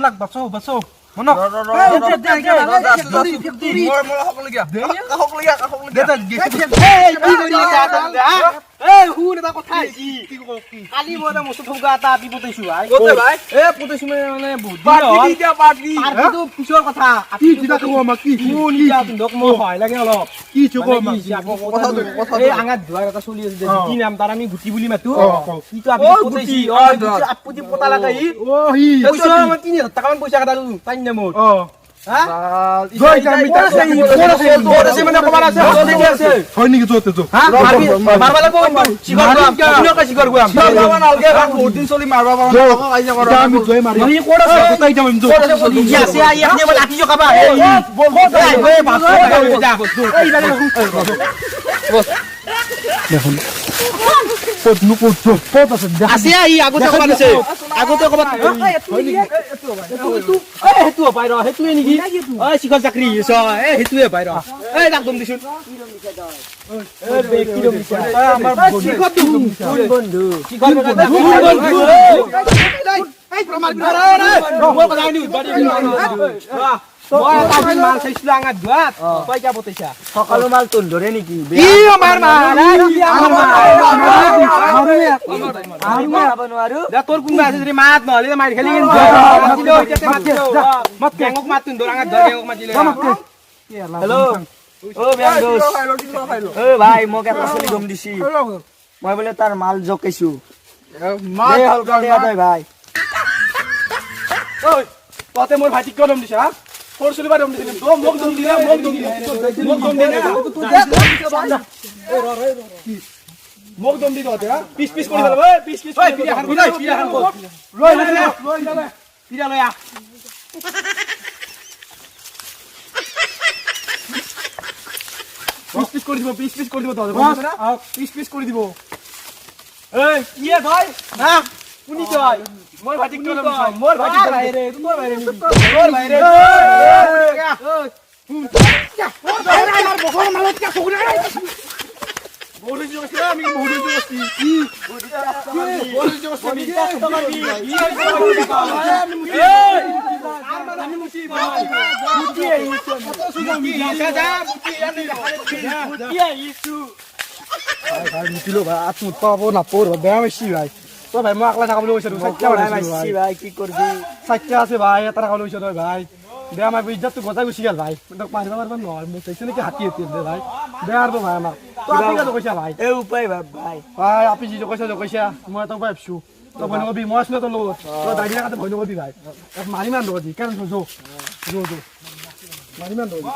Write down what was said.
লাখ বাচো বাচো মনক আমি গুটি বুলি মাতো 3000 টাকামান পইচা কাটালো তাই নামত। সকালো মাল তোর ধরে নাকি? তোর কোনবা আছে যদি মাত নহলে মাৰি খেলি। হেল্ল' অ বেয়া দোষ অ ভাই, মোক এটা চলি দম দিছি, মই বোলে তাৰ মাল জকাইছো। ভাই ততে মোৰ ভাইটিক কিয় দম দিছা? সৰু চলিবা দম দিছিলি, মোক দম দিলে, মোক দম দিলে, মোক দম দিলে, মোক দম দি তহঁতে। পিচ পিচ কৰি পেলাব, পিচ পিচ কৰি। পিৰা এখন লৈ লৈ পিৰা লৈ আহ। পিচ পিচ কৰি দিব, পিচ পিচ কৰি দিব তহঁতে, পিচ পিচ কৰি দিব। এই কি ভাই, হা কোনি তই? মোৰ ভাইটিক কিয় দম দিছ? মোৰ ভাইটিক ভাইৰে, তোৰ ভাইৰে, তোৰ ভাইৰে। বেয়া বেছি ভাই, তই ভাই মই আকলা থাকা বুলি কৈছো। ভাই কি কৰবি? চাৰিটা আছে ভাই, এটা টাকা লৈছ তই ভাই। বেয়া মাৰিব, ইজ্জতটো গজাই গুচি গ'ল ভাই। তোক মাৰিব পাৰিব নহয়, মোক চাইছে নেকি হাতী হাতী দে ভাই। বেয়া আৰু ভাই আমাক তই আপি কৈছা ভাই। এই উপায় ভাব ভাই। ভাই আপি যি কৈছা কৈছা, মই এটা উপায় ভাবছো। তই ভয় নকবি, মই আছো তোৰ লগত। তই দাড়ি কাটে ভয় নকবি ভাই। মাৰি মান নকবি, কাৰণ যো যো যো মাৰি মান নকবি।